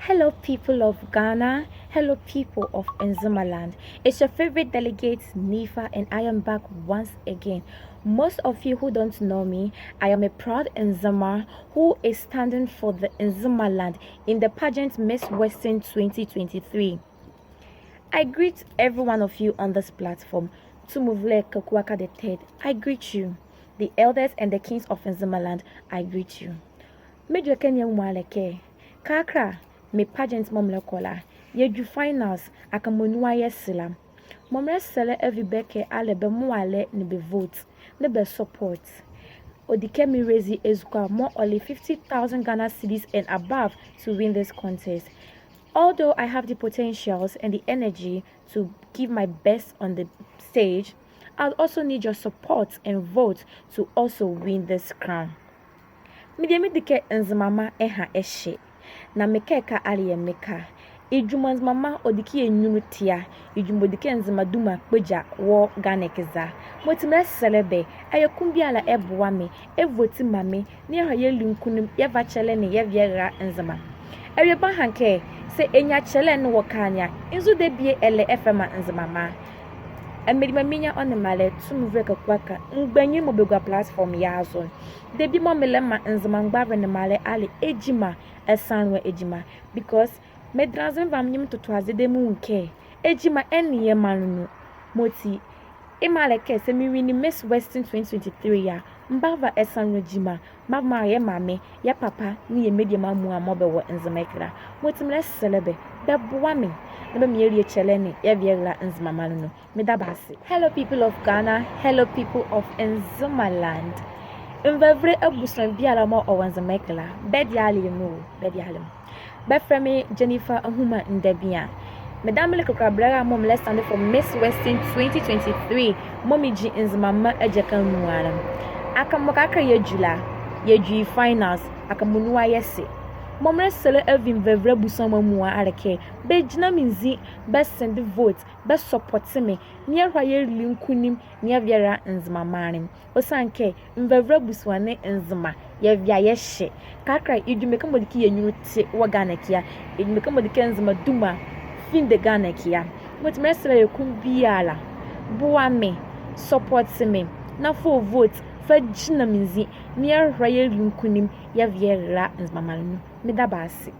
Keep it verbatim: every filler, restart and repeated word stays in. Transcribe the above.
Hello, people of Ghana. Hello, people of Nzema land. It's your favorite delegate, Nifa, and I am back once again. Most of you who don't know me, I am a proud Nzema who is standing for the Nzema land in the pageant Miss Western twenty twenty-three. I greet every one of you on this platform. Tumuvule Kaku Aka the third, I greet you. The elders and the kings of Nzema land, I greet you. Medwɛkɛ ne amuala kɛ, kakra me pageant mɔɔ melɛkɔ la, yɛdwu finals, akee mɔɔ nu a yɛse la. Mɔɔ melɛsɛlɛ avi bɛ kɛ alɛ bɛmoa yɛlɛ nee bɛ vote nee bɛ support. Ɔdi kɛ me raise ezukoa mɔɔ ɔle fifty thousand Ghana cedis and above to win this contest. Although I have the potentials and the energy to give my best on the stage, I also need your support and vote to also win this crown. Me deɛ medi kɛ Nzemama ɛha ɛhye. Na me kɛ ɛka alɛ yɛ me ka. Edwuma Nzemama ɔdi kɛ yɛ nyunlu tia. Edwuma ɔdi kɛ Nzema duma kpogya wɔ Ghana ɛkɛ za. Mɔti melɛsɛlɛ bɛ, ɛyɛ ko biala ɛboa me, ɛvote maa me, na yɛhɔ yɛli nkunim, yɛva kyɛlɛ ne yɛvi yɛra Nzema. Awie baha kɛ, saa ɛnyia kyɛlɛ ne wɔ ka ne a, nzu debie ɛlɛ ɛfa ɛmaa Nzemama. Amedima minyia ɔ nee mraalɛ Tumuvule Kaku Aka, mgbanyinli mɔɔ bɛgua platform ye azo. Debie mɔɔ melɛmaa Nzema mgbavolɛ nee mraalɛ alɛ, gyima, ɛsanlua gyima. Because medɛnla aze meva me nye me toto aze dɛ menwu kɛ gyima ɛnle yɛ maanle nu. Mɔti, yemɔ a le kɛ saa me win Miss Western twenty twenty-three a, mebava ɛsanlua gyima, mebava mara yɛ mame, yɛ papa, nee yɛ mediema amuala mɔɔ bɛwɔ Nzema ɛkɛ la. Mɔti melɛsɛlɛ bɛ, bɛboa me, na bɛmaa yɛalie kyɛlɛ ne yɛvi yɛra Nzema maanle nu. Meda bɛ ase. Hello, people of Ghana. Hello, people of Nzema land. Mvavure abusua biala mɔɔ ɔwɔ Nzema ɛkɛ la, bɛdie ale me o, bɛdie ale me. Bɛfɛlɛ me Jennifer Ahuma Ndabia. Meda mele kɛkala bɛlɛra mɔɔ melɛ stand for Miss Western twenty twenty-three, mɔɔ megyi Nzemama agyakɛ amuala ne. Akee mɔɔ kakra yɛdwu la, yɛdwu finals, akee mɔɔ nu a yɛse. Mɔɔ melɛsɛlɛ avi Mvavure abusua mɔ amuala a le kɛ, bɛgyinla me nzi, bɛ send vote, bɛ support me, na yɛhɔ yɛli nkunim, na yɛvi yɛra Nzema maanle. Ɔsiane kɛ Mvavure abusua nee Nzema, yɛvi a yɛhye. Kakra, edwuma kɛ mɔɔ ɔdi kɛ yɛ nyunlu te wɔ Ghana ɛkɛ a, edwuma kɛ mɔɔ ɔdi kɛ Nzema duma finde Ghana ɛkɛ a. Mɔti melɛsɛlɛ yɛ ko biala, boa me, support me, na fa ɔ vote, fa gyinla me nzi, na yɛhɔ yɛli nkunim, yɛvi yɛra Nzema maanle nu. Meda bɛ ase.